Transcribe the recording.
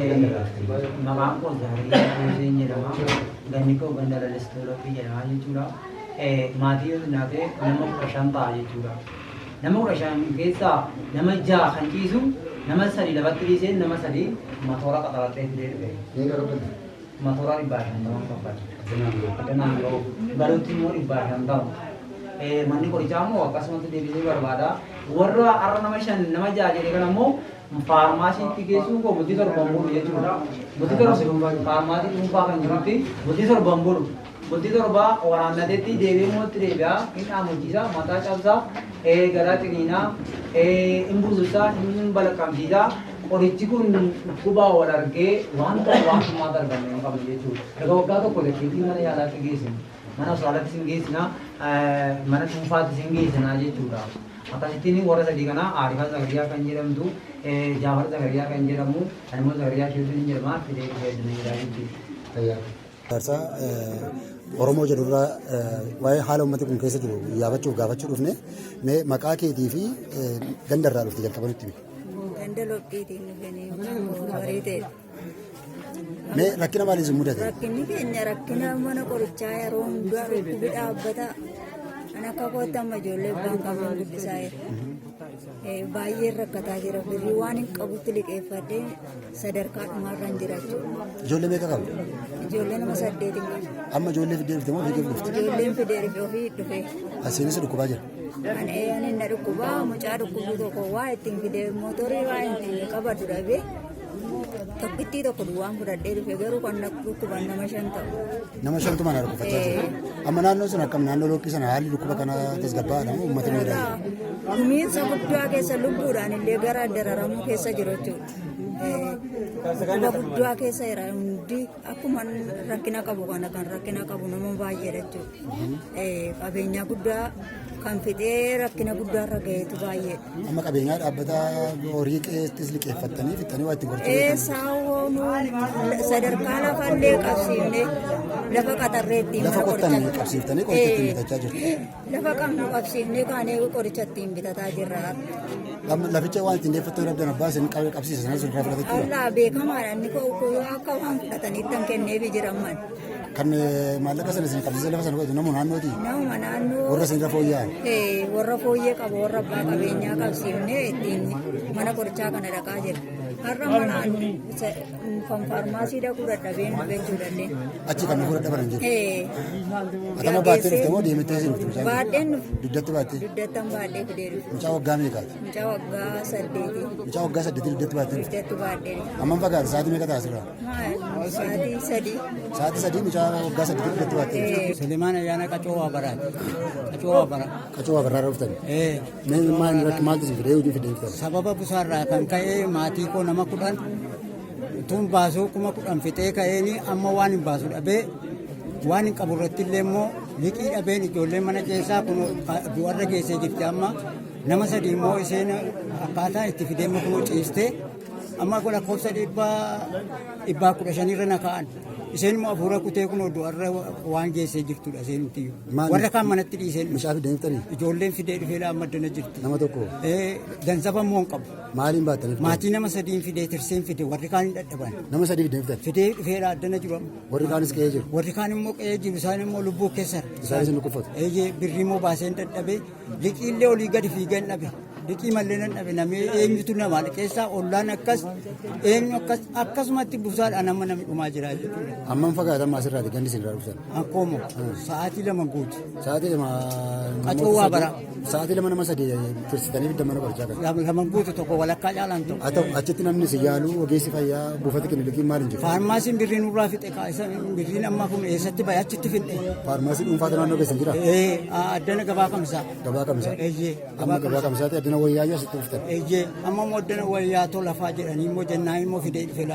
Maqaan koo Zakariyaa Hussein jedhama. Ganni koo ganda Lalistuu Lophii jedhama jechuudha. Maatii yoo xinnaate nama 15 ta'a jechuudha. Nama 15 keessaa nama 6 kan ciisu nama 3 lafatti dhiisee nama 3 matoora qaxaradhee fidee dhufe. Meeqa kaffalta? Matoora 150 kaffale. Addanaan ga'u. Galuutti immoo 150. Manni qorichaa immoo akkasumatti deebisee barbaada. Warra har'a nama 5 nama 6 jedhe kana immoo faarmaasiitti geessuun koo bultii torban bulu jechuudha. Bultii torba faarmaasii dhuunfaa kan jirutti bultii torban bulu. Bultii torba waraannateetti deebi'ee immoo itti deebi'a. Hin dhaamochiisa, mataa cabsa, garaa ciniinaa, hin bullulsaa, hin balaqqamsiisa. Qorichi kun dhukkubaa wal argee waan tokko waan furmaata arganne hin qabnu jechuudha. Erga waggaa tokko lakkeettii mana yaalaatti geessinu. Mana hospitaalatti sin geessina, mana dhuunfaatti sin geessina jechuudha. Akkasittiin warra sadii kana Aarifaa Zakariyaa kan jedhamtu, Jaafar Zakariyaa kan jedhamu, ani immoo Zakariyaa Sheetuun jedhama fidee dhufee jira jechuudha. Jaarsaa Oromoo jedhurraa waa'ee haala uummati kun keessa jiru iyyaafachuuf gaafachuu dhufne mee maqaa keetii fi ganda irraa dhufte jalqaba nutti himi. Ganda Lophiitiin dhufanii maqaan koo barii ta'e. Mee rakkina maalii isin mudate? Rakkinni keenya rakkina mana qorichaa yeroo hundaa dhukkubi dhaabbata. Kan akka kootti amma ijoollee abbaan qabnu guddisaa jira. Baay'een rakkataa jira. Birrii waan hin qabutti liqeeffadhee sadarkaa dhumaarra hin jira jechuudha. Ijoollee meeqa qabda? Ijoollee nama saddeetiin qaba. Amma ijoollee fiddee dhufte moo ofii kee dhufte? Ijoolleen fidee dhufe ofii dhufe. Asiinis dhukkubaa jira. Ani ani na dhukkubaa mucaa dhukkubdu tokko waa ittiin fidee mootorii waa ittiin qabadhu dhabee tokkittii tokko duwwaan fudhadhee dhufe garuu kan na dhukkuban nama shan ta'u. Nama shantu mana dhukkubfachaa jira. Amma naannoon sun akkam naannoo lookkii sana haalli dhukkuba kana tasgabbaa'aadha moo uummata miidhaa jira? Dhumiinsa guddaa keessa lubbuudhaan illee gara dararamuu keessa jiru jechuudha. Dhukkuba guddaa keessa jira hundi akkuma rakkina qabu kana kan rakkina qabu nama baay'eedha jechuudha. Qabeenyaa guddaa kan fixee rakkina guddaarra gaheetu baay'eedha. Amma qabeenyaa dhaabbata horii qe'eettis liqeeffattanii fixxanii waa ittiin qorachuu Ee saawwoo sadarkaa lafallee qabsiifne lafa qaxarree ittiin Lafa mana qottan qorichaa- qabsiiftanii qoricha ittiin bitachaa jirtu. Lafa qabnu qabsiifnee kaanee qoricha ittiin bitataa jirra. Amma laficha waan ittiin deeffattan dhabdan abbaa isin qabsiisa sanas irraa fudhata jechuudha. Allah beekamaadha inni koo akka waan fudhatanitti kan kenneefi jiran man. Kan maallaqa sana isin qabsiisee lafa sana fudhatu namu naannooti. Nama naannoo Warra isin irra fooyya'an. Warra fooyyee qabu warra abbaa qabeenyaa qabsiifnee ittiin mana qorichaa kana dhaqaa jira. Har'a mana kan faarmaasii dhaquu dadhabeen dhufe jechuudha. Achi kan dhufuu dadhaban hin jiru. Eh, Atama baattee dhufte moo deemettee isin dhufte mucaan? Baadheen dhufe. Dugdatti baattee? Dugdattan baadhee fidee dhufe. Mucaa waggaa meeqaati? Mucaa waggaa saddeeti. Mucaa waggaa saddeetii dugdatti baattee dhufte. Dugdatti baadhee dhufe. Hammam fagaata? Sa'aatii meeqa ta'a asirraa? Maal? Sa'aatii sadii. Sa'aatii sadii mucaa waggaa saddeetii dugdatti baattee dhufte. Selemaan Ayyaana Qacoo waa baraati. Qacoo waa bara. Qacoo waa barraarra dhuftan. Eh, Mee maal rakki maaltu isin fidee hojii fidee dhuftan? Sababa busaarraa kan ka'e maatii koo nama 10 utuun baasuu 10,000 fixee ka'eeni amma waan hin baasu dhabee waan hin qabu irratti illee immoo liqii dhabeen ijoolleen mana keessaa kun du'arra geessee jirti amma nama sadii immoo isheen akkaataa itti fidee immoo kunoo ciistee amma lakkoofsa dhibbaa 15 irra na ka'an. Isheen immoo hafuura kutee kunoo du'arra waan geessee jirtudha isheen iyyuu. Maal- Warra kaan manatti dhiiseen dhufe. Mucaa fiddanii dhuftanii? Ijoolleen fidee dhufee laa amma addana jirti. Nama tokko Ganzaba immoo hin qabu. maaliin baattanii fiddan? Maatii nama sadiin fidee tirseen fide warri kaan hin dadhaban. Nama sadii fiddanii fiddan. Fidee dhufee laa addana jiru amma. Warri kaanis qe'ee jiru. Warri kaan immoo qe'ee jiru isaan immoo lubbuu keessa. Isaanis hin dhukkubfatu. Eeyyee birrii immoo baaseen dadhabee liqiillee olii gadi fiigeen dhabe. Liqii mallee nan dhabe namni eenyutu nama liqeessaa ollaan akkas eenyu akkas akkasumatti busaadhaan amma namni dhumaa jira jechuudha. Hammam fagaata amma asirraati gandi isin irraa dhuftan? Akkoomo sa'aatii lama guutu. Sa'aatii lama Qacoo waa bara. Sa'aatii lama nama sadii tirsitanii fiddan mana qorichaa kana. Lama guutu tokko walakkaa caalaan ta'u. Haa ta'u achitti namni si yaalu ogeessi fayyaa buufata kilinikiin maal hin jiru? Faarmaasiin birrii nurraa fixe kaasa birriin ammaa kun eessatti bahe achitti fixe. Faarmaasii dhuunfaatu naannoo keessan jira? Ee addana gabaa kamsaa. Gabaa kamsaa. Eeyyee. Amma gabaa kamsaati addana wayyaa asitti dhuftan. Eeyyee amma immoo addana wayyaa tolafaa jedhanii immoo jennaan immoo fidee dhufe.